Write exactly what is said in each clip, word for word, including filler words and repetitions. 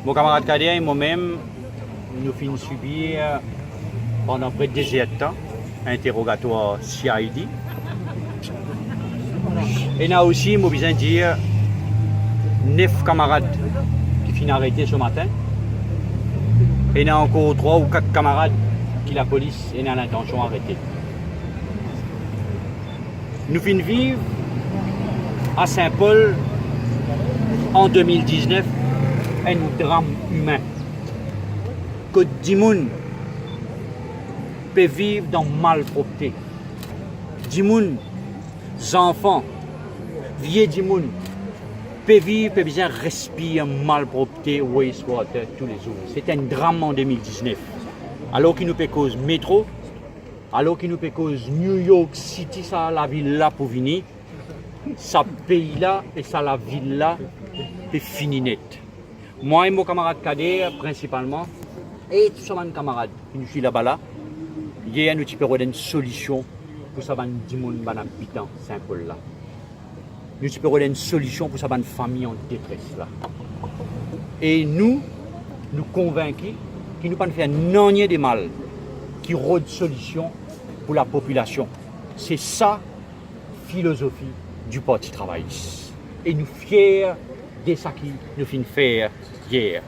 Mo kamarad Kader e momem, nou finn sibir pandan pre de dezertan interogatwar C I D. Ena osi, mo bizin dir, nef kamarad ki finn arete so matin. Ena ankor trwa ou kat kamarad ki lapolis ena lintansion arete. Nou finn viv a Sin Pol an de mil diznef enn dram imin, kot dimoun pe viv dan malpropte. Dimoun, zanfan, vie dimoun pe viv, pe bizin respir malpropte, waste water toulezour. Se enn dram an de mil diznef. Alor ki nou pe koz metro, alor ki nou pe koz New York City, sa lavil la pou vini, sa pei la e sa lavil la pe fini net. Mwa e mo kamarad Kader, prinsipalman, e tou sa bann kamarad ki nou ti laba la, yer nou ti pe rod enn solision pou sa bann dimoun, bann abitan Sin Pol la. Nou ti pe rod enn solision pou sa bann fami an detres la. E nou, nou konvinki ki nou pa'nn fer nanye de mal ki rod solision pou lapopilasion. Se sa filozofi di Parti Travayis. E nou fier de seki nou finn fer yer.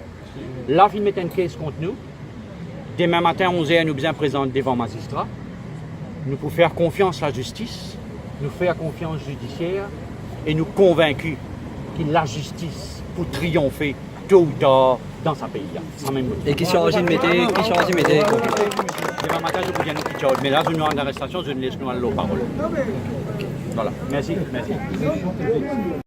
La finn met enn kes kont nou. Demin matin onz er nou bizin prezant devan mazistra. Nou pou fer konfians lazistis, nou fer konfians zidisier e nou konvinki ki lazistis pou triyonfe to ou tar dan sa pei la. Sa mem. E ki sarz inn mete, ki sarz inn mete? Demin matin zot pou dir nou ki sarz, me la zot inn arestasyon, zot inn les nou al lor parol. Vwala. Mersi, mersi.